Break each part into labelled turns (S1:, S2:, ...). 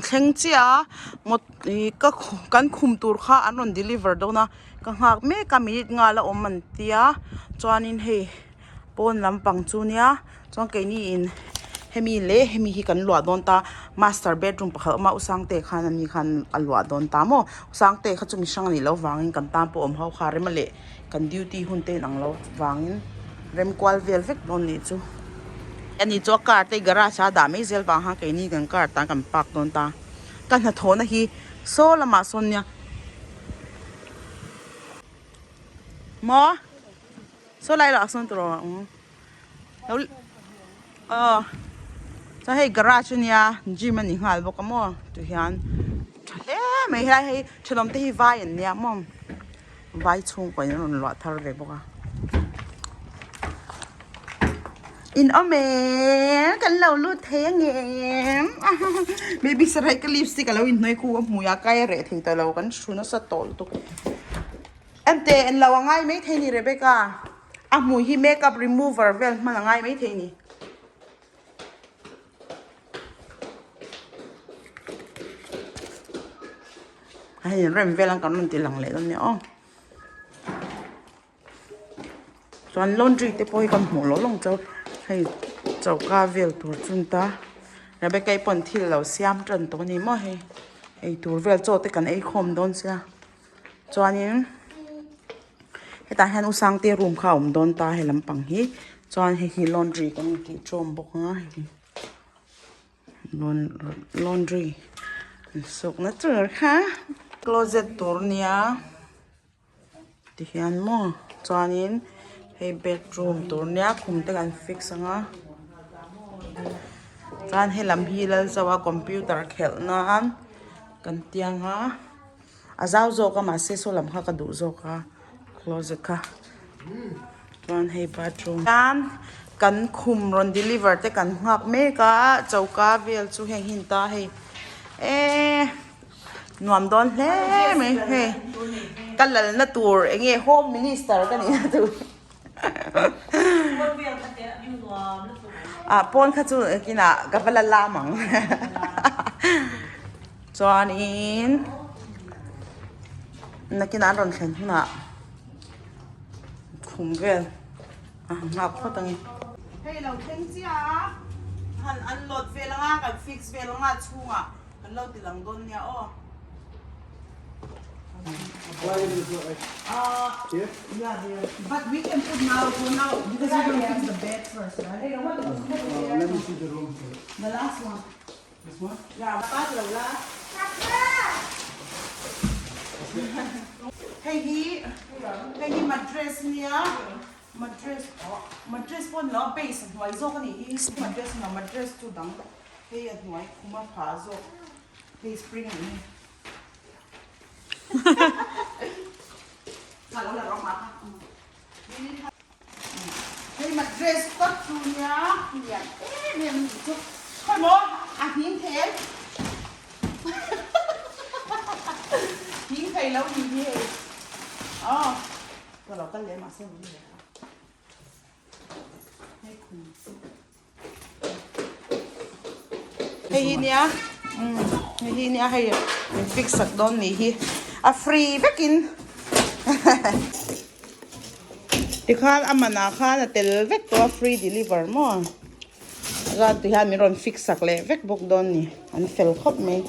S1: Thleng chiah a mawt ih ka kan khum tur kha an rawn deliver dawn a ka nghak mek a minute nga la awm an tia chuanin hei pawn lampang chu nia chuan keini in hemi leh hemi hi kan luah dawn ta master bedroom pakhat a awm a u sangte khan ani khan a luah dawn ta maw u sangte kha chu mi hrang anih loh vangin kan tan pawh awm ho kha rem a leh kan duty hun te inang loh vangin rem kual vel vek dawn nih chu. Ani chu a car te garage a dah mai zel vang khan keini kan car tan kan park dawn ta ka hnathawhna hi saw lamah sawn nia maw saw lai lah sawn tawh ang lo aw chuan hei garage ania gym a ni nghal bawk a maw ti hian tha hle mai helai hi thenawm te hi vai an nia maw. Vai chhungkaw in a rawn luah thar ve bawk a. In awm em? Kan lo lut thei ang em? Baby sarai ka lipstick a lo inhnuai khu a hmui a kai a reh thei ta lo kan hru nasa tawh lutuk. Ente en lo a ngai mai thei ni Rebecca. A hmui hi makeup remover vel hman a ngai mai thei ni. Hei rem vel ang kan rawn ti lang leh dawn nia aw chuan laundry te pawh hi kan hmuh loh lawng chauh hei choka vel tur chu an ta Rebecca i pawn thil alo siam tan tawh a ni maw hei eitur vel chaw te kan ei khawm dawn sia chuanin hetah hian u Sangte room kha a awm dawn ta he lampang hi chuan hei hi laundry kan tih tawm bawk ang a hei laundry an sukna tur kha closet tur ania tihian maw chuanin hei bedroom tur ania khum te kan fix anga chuan helam hi Lalzoa computer khelh nan kan tiang a. A zau zawk a mahse saw lam kha ka duh zawk a closet kha chuan hei bathroom chuan kan khum rawn deliver te kan nghak mek a choka vel chu heng hi an ta hei eee nuam dawn hle mai hei ka lalna tur eng nge home minister ka nih na tur ah pawn kha chu kinah ka va la lam ang chuanin nakinah an rawn thlen hunah khum vel a han nghak phawt ang e. Hei lo thleng chiah a han unload vel anga kan fix vel anga chhungah kan lo ti lang dawn nia aw. But we can put now for now because we're gonna fix the bed first, right?
S2: Let me see the room first.
S1: The last one.
S2: This one?
S1: Yeah, pat lo la. Hei hi hei hi mattress nia mattress mattress pawh ni lo a base a hnuai zawk a nih hi mattress a ni lo mattress chu dang hei a hnuai khum a phah zawk hei spring a nih hi. Hei mattress tak chu nia lian em em a nih chu khawi maw a hning thei em hning thei lo nih hi hei aw ka lo kal leh mahse min leh a hei khum Hei hi nia hei hi nia hei min fix sak dawn nih hi a free vekin tikhan a manah khan a tel vek tawh a free deliver maw chuan tihian min rawn fix sak leh vek bawk dawn ni an fel khawp mai.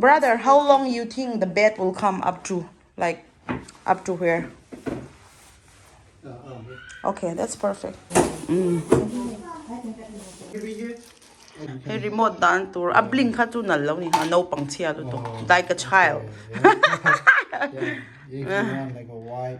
S1: Brother, how long you think the bed will come up to? Like, up to where? Okay, that's perfect. Mm. Hey, remote dan tur. A blink kha chu nal lo ni ha naupang chhia lutuk. Like a child.
S2: Yeah, if you want like a white.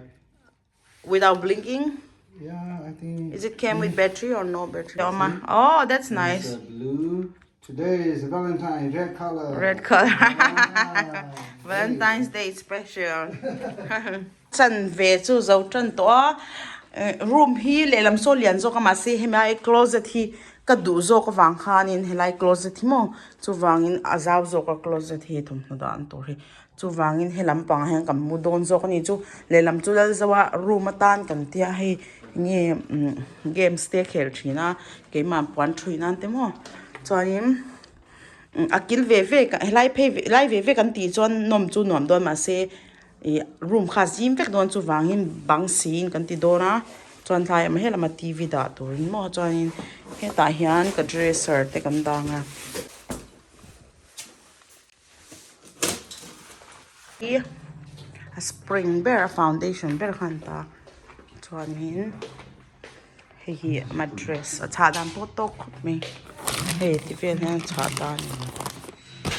S1: Without blinking?
S2: Yeah, I think.
S1: Is it came with battery or no battery? Oh, that's nice.
S2: Blue. Today is Valentine, red color.
S1: Red color. Ah, Valentine's Day special. Chan ve chu zo tan to a. Room hi lehlam saw lian zawk a mahse hemi ai closet hi Ka duh zawk avang khanin helai closet hi maw chuvangin a zau zawk a closet hi thawmhnaw dah an tur hi chuvangin he lampangah hian kan mu dawn zawk a ni chu lehlam chu Lalzoa room atan kan tia hei enge umm games te a khel thin a keimah puan thui nan te maw chuanin a kil ve ve helai phei helai ve ve kan tih chuan nawm chu nuam dawn mahse. Ih room kha a zim vek dawn chuvangin bang siin kan ti dawn a chuan tlai ah he lama t v dah turin maw chuanin hetah hian ka dresser te kan dang a hi a spring ber a foundation ber kha an ta chuanin hei hi mattress a chhah dan pawh tawk khawp mai hei ti vel hian a chhah dan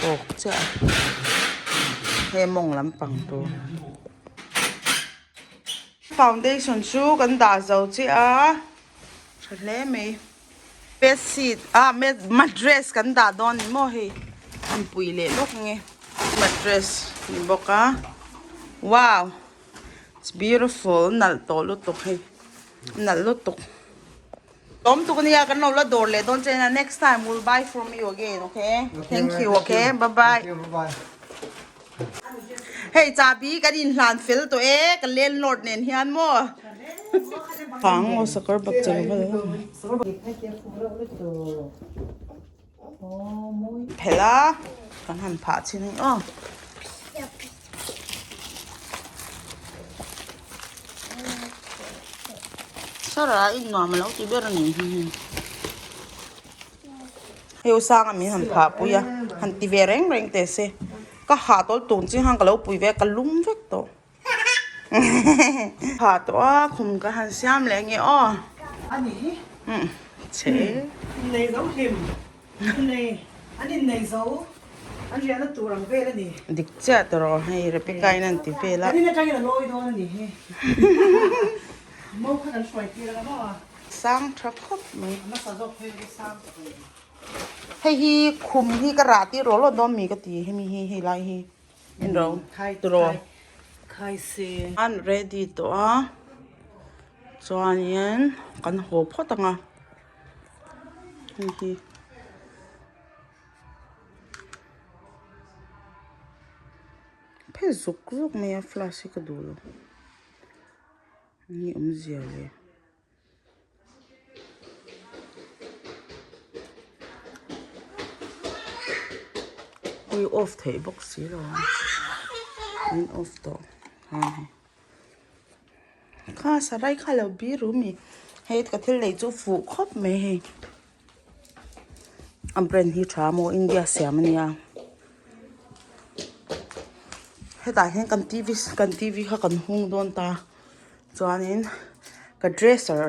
S1: tawk chiah a hei mawng lampang tur foundation chu kan dah zo chiah a tha hle mai bedsheet ah mattress kan dah dawn ni maw hei an pui leh lawk nge mattress ni bawk a wow. It's beautiful nalh tawh lutuk hei nalh lutuk tlawm tuk ania kan lo la dawr leh dawn che nia next time we'll buy from you again okay thank you okay bye bye hei chahbi kan inhlan fel tawh e ka landlord nen hian maw pang aw sakawr bak chal vel phelh a kan han phah chhin ang aw. Sara in nuam alo ti ber a ni hei u sanga min han phah pui a han ti ve reng reng teh se ka hah tawl tun chi khan ka lo pui ve a ka lum vek tawh phah tawh a khum ka han siam leh nge aw chhe.
S3: Nei, an innei zo, an riahna tur ang vel a ni.
S1: Dik chiah tawh rawh, hei Rebecca in an ti vel a.
S3: Kan in atangin a lawi dawn a ni hi. Mo kha kan hruai tir ang maw a?
S1: Sang tha khawp mai.
S3: A hmasa zawk phei chu sang tak a ni.
S1: Hei hi khum hi ka rah tir rawh lawt dawn mi ka ti hemi hi hei lai hi in ro tiraw.
S3: Khai se.
S1: An ready tawh a chuanin kan haw phawt ang a. Hei hi phei zuk zuk mai a flash hi ka duh lo enge awmzia le hei off theih bawk si lo a an off tawh ha hei. Kha sarai kha lo bi ru mi hei ka thil neih chu fuh khawp mai hei a brand hi tha maw India siam ania hetah hian kan t v kan t v kha kan hung dawn ta chuanin ka dresser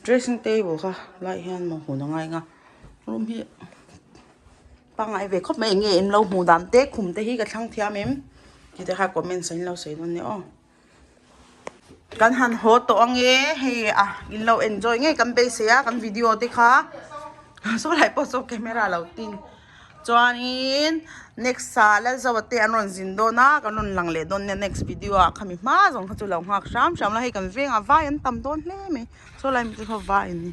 S1: dressing table kha lai hian maw hun a ngai ang a room hi pangngai ve khawp mai eng nge in lo hmuh dan te khum te hi ka thlang thiam em tih te kha comments ah in lo sawi dawn nia aw. Kan han haw tawh ange hei a in lo enjoy ngei kan beisei a kan video te kha saw lai pawh saw camera lo tin chuanin next ah Lalzoa te an rawn zin dawn a kan rawn lang leh dawn nia next video ah khami hma zawng kha chu lo nghak hram hram la hei kan vengah vai an tam dawn hle mai saw lai mi te khaw vai an ni.